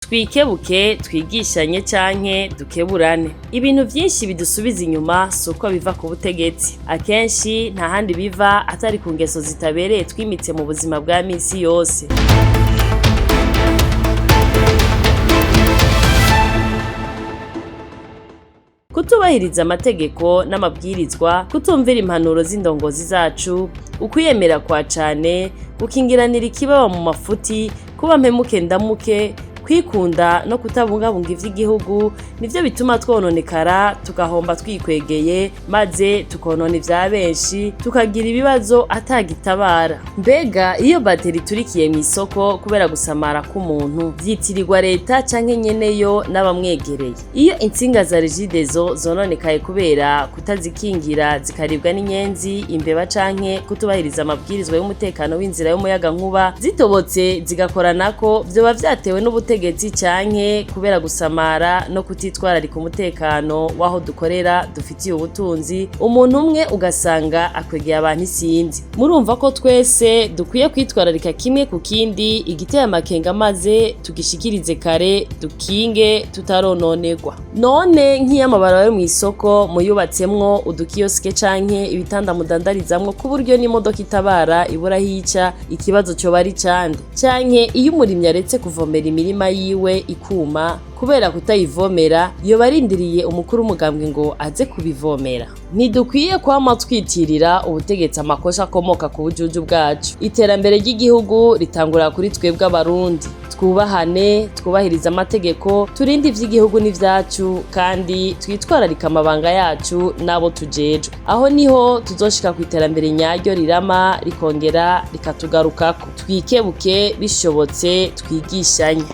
Twikebuke, twigishanye canke dukeburane. Ibintu vyinshi bidusubiza inyuma si uko biva ku butegetsi. Akenshi nta handi biva atari ku ngeso zitabereye twimitse mu buzima bwa misi yose. Kutubahiriza amategeko n'amabwirizwa, kutumvira impanuro z'indongozi zacu, ukwiyemera kwa cane, gukingiranira ikibaba mu mafuti, kuba mpemuke ndamuke, kwikunda no kutabungabunga ivy'igihugu nivyo bituma twononekara, tugahomba twikwegeye, maze tukonona ivya benshi, tukagira ibibazo atagitabara. Mbega iyo bateri iturikiye mw'isoko kubera gusamara k'umuntu, vyitirirwa leta canke nyeneyo n'abamwegereye? Iyo intsinga za Regideso zononekaye kubera kutazikingira zikaribwa n'inyenzi, imbeba canke kutubahiriza amabwirizwa y'umutekano w'inzira y'umuyagankuba, zitobotse zigakoranako, vyoba vyatewe n'ubutegetsi canke kubera gusamara no kutitwararika umutekano w'aho dukorera dufitiye ubutunzi, umuntu umwe ugasanga akwegeye abantu isinzi. Murumva ko twese dukwiye kwitwararika kimwe ku kindi, igiteye amakenga maze tugishikirize kare, dukinge tutarononerwa. None nk'iyo amabarabara yo mw'isoko muyubatsemwo udukiyosike canke ibitanda mudandarizamwo ku buryo n'imodoka itabara ibura aho ica, ikibazo coba ari cande? Canke iyo umurimyi aretse kuvomera imirima yiwe ikuma kubera kutayivomera, yoba arindiriye umukuru w'umugambwe ngo aze kubivomera? Ntidukwiye kwama twitirira ubutegetsi amakosa akomoka ku bujuju bwacu. Iterambere ry'igihugu ritangurira kuri twebwe Abarundi. Twubahane, twubahirize amategeko, turinde ivy'igihugu n'ivyacu, kandi twitwararike amabanga yacu n'abo tujejwe. Aho niho tuzoshika kw'iterambere nyaryo rirama, rikongera rikatugarukako. Twikebuke, bishobotse twigishanye.